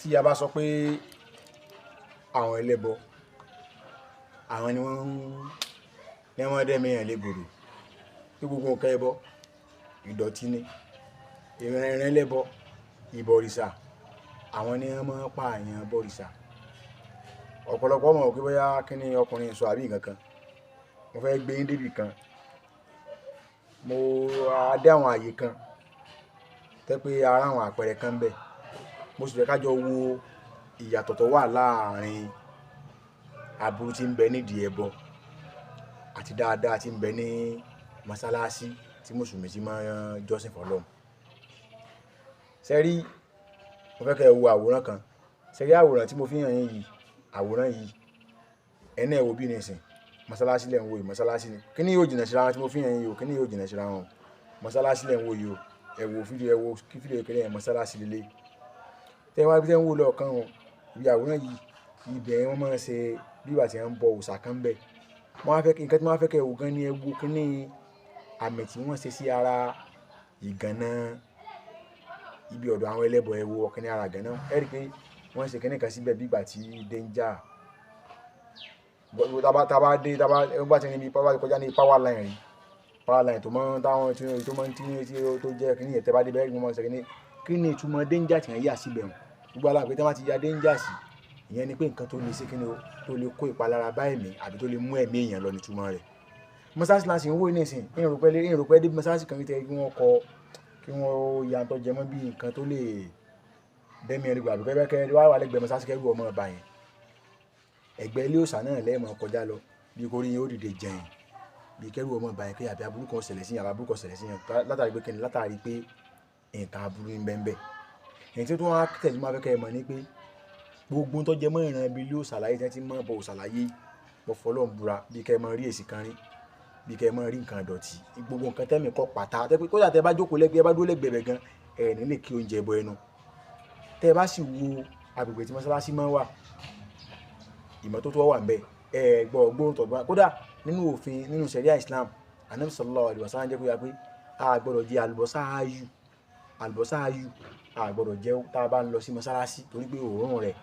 Tí a bá sọ pé àwọn ẹlẹ́bọ, àwọn ni wọ́n ń ní wọ́n dẹ́mi èèyàn légbodò, pé gbogbo nǹkan ẹbọ ìdọ̀tí ni, ìran ẹlẹ́bọ ìbọ̀rìṣà, àwọn ni wọ́n máa ń pa àyàn bọ̀rìṣà. Ọ̀pọ̀lọpọ̀ mọ̀ pé bóyá kí ni ọkùnrin sọ àbí nǹkan kan. Mo fẹ́ gbé yín débì kan, mo á dé àwọn àyè kan tẹ́ pé ara àwọn àpẹẹrẹ kan ń bẹ. Mo sì fẹ́ ká jọ wo ìyàtọ̀ tó wà láàrin aburú tí ń bẹ nídìí ẹbọ àti dáadáa tí ń bẹ ní mọ́sálásí tí mùsùlùmí ti máa ń jọ́sìn f'Ọlọ́run. Ṣé rí, mo fẹ́ kẹ́ ẹ wo àwòrán kan. Ṣé rí àwòrán tí mo fi hàn yín yìí, àwòrán yìí, ẹ náà wo bí nísìn, mọ́sálásí lẹ̀ ń wo yìí, mọ́sálásí ni. Kí ni yóò jìnnà síra wọn tí mo fi hàn yín yìí o, kí ni yóò jìnnà síra wọn o. Mọ́sálásí lẹ̀ ń wo yìí o, ẹ wo fídíò, ẹ wo kí fídíò kékeré yẹn, mọ́sálásí lélẹ̀. Tẹ́ wá bí tẹ́ ń wò lọ́ọ̀kan o, ibi àwòrán yìí, ibẹ̀ wọ́n máa ń ṣe bí ìgbà tí wọ́n ń bọ òòṣà kan bẹ́ẹ̀. Wọ́n á fẹ́ kí nǹkan tí wọ́n á fẹ́ kẹ́ ẹ wò gan ni ẹ wo kí ni àmì tí wọ́n ṣe sí ara ìgànná ibi ọ̀dọ̀ àwọn ẹlẹ́bọ. Ẹ wo ọ̀kíní ara ìgànná, ẹ rí i pé wọ́n ṣe kíní kan síbẹ̀ bí ìgbà tí danger. Tá bá dé, tá bá bá ti ní ibi bá ti kọjá ní power line rí, power line tó mọ́ táwọn tí tó mọ́ tí tó jẹ́ kíní yẹn, tẹ́ bá dé bẹ́ẹ̀ rí wọ́n ṣe kíní. Kí ni ìtumọ̀ danger tí wọ́n yà síbẹ̀ hàn? Gbogbo wa la mọ̀ pé tí wọ́n bá ti ya danger sí, ìyẹn ni pé nǹkan tó lè ṣe kíni o, tó lè kó ìpalára bá ẹ̀mí àbí tó lè mú ẹ̀mí èèyàn lọ ní ìtumọ̀ rẹ̀. Mọ́sálásí la sì ń wò nísìn, ìrò pé dé mọ́sálásí kan tẹ́ kí wọ́n kọ, kí wọ́n ya tó jẹ mọ́ bí nǹkan tó lè dẹ́mi ẹni gbà àbí kẹ́ kẹ́ wá wà lẹ́gbẹ̀ẹ́ mọ́sálásí kẹ́rù ọmọ ọba yẹn. Ẹ̀gbẹ́ ilé òòṣà náà lẹ́ẹ̀mọ kọjá lọ, bí kò rí yín ó dìde jẹ̀yìn, bí kẹ́rù ọmọ ọba yẹn pé àbí aburú kan ṣẹlẹ̀ sí yẹn, àbí aburú kan ṣẹlẹ̀ sí yẹn, látàrí pé kíni, látàrí pé nǹkan aburú ń bẹ ń bẹ. Èyí tí ó tún wá tẹ̀lé máa fẹ́ kẹ́ ẹ mọ̀ ni pé gbogbo tó jẹ mọ́ ìran ibi ilé òòṣà láyé tí wọ́n ti mọ̀ bọ òòṣà láyé, mo fọlọ́run búra, bí kẹ́ ẹ mọ rí èsì kan rí, bí kẹ́ ẹ mọ rí nǹkan ìdọ̀tí, gbogbo nǹkan tẹ́mi kọ́ pàtà. Tẹ́ pé kódà tẹ́ bá jókòó lẹ́gbẹ̀ẹ́, bá dúró lẹ́gbẹ̀ẹ́ bẹ̀ gan, ẹ ní lè kí oúnjẹ bọ ẹnu. Tẹ́ bá sì wo agbègbè tí mọ́sálásí máa ń wà, ìmọ́tótó wà ńbẹ̀, ẹ gbọ́ gbóòórùn tó gbọ́n. Kódà nínú òfin, nínú ṣẹ̀ríà Islam, Ànábì sallallahu alaihi wasallam jẹ́ kó yé wa pé a gbọdọ̀ jẹ àlùbọ́sà áyù, àlùbọ́sà áyù a gbọdọ̀ jẹ tá a bá ń lọ sí mọ́sálásí, torí pé òórùn rẹ̀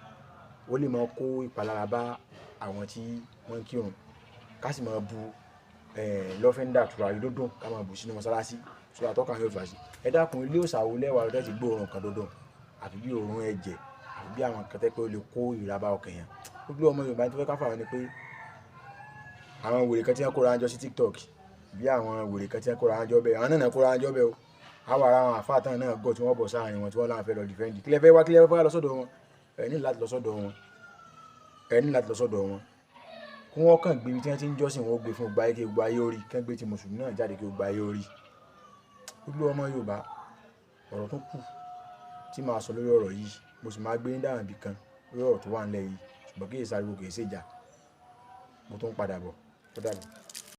ó lè máa kó ìpalára bá àwọn tí wọ́n ń kírun. Ká sì máa bu lọ́fíńdà tùràrí dúndùn ká máa bù sínú mọ́sálásí, so that ọkàn yóò fà sí. Ẹ dákun, ilé òòṣà wo lẹ́wà lọ́dẹ̀ tí gbóòórùn kan dúndùn, àfi bí òórùn ẹ̀jẹ̀, àfi bí àwọn nǹkan tẹ́ pé ó lè kó ìrà bá ọkàn èèyàn. Gbogbo ọmọ Yorùbá tó fẹ́ ká fà wọ́n ni pé àwọn wèrè kan tí wọ́n kóra jọ sí TikTok, bí àwọn wèrè kan tí wọ́n kóra jọ bẹ́ẹ̀, àwọn náà kóra jọ bẹ́ẹ̀ o. Àwọn ará àwọn àfáà tán náà gọ̀ tí wọ́n bọ̀ sáàrin wọn tí wọ́n láwọn fẹ́ lọ defend. Kí lẹ fẹ́ wá, kí lẹ fẹ́ wá lọ sọ́dọ̀ wọn? Ẹ ní láti lọ sọ́dọ̀ wọn. Ẹ ní láti lọ sọ́dọ̀ wọn. Kí wọ́n kàn gbé ibi tí wọ́n ti ń jọ́sìn, wọ́n gbé fún gbogbo ayé kí gbogbo ayé ó rí, kí wọ́n gbé ti mùsùlùmí náà jáde kí gbogbo ayé ó rí. Gbogbo ọmọ Yorùbá, ọ̀rọ̀ tó kù tí màá sọ lórí ọ̀rọ̀ yìí, mo sì máa gbé yín dáhùn ibì kan lórí ọ̀rọ̀ tó wà nílẹ̀ yìí, ṣùgbọ́n kì í ṣe ariwo, kì í ṣe ìjà. Mo tún ń padà bọ̀. Ó dàbọ̀.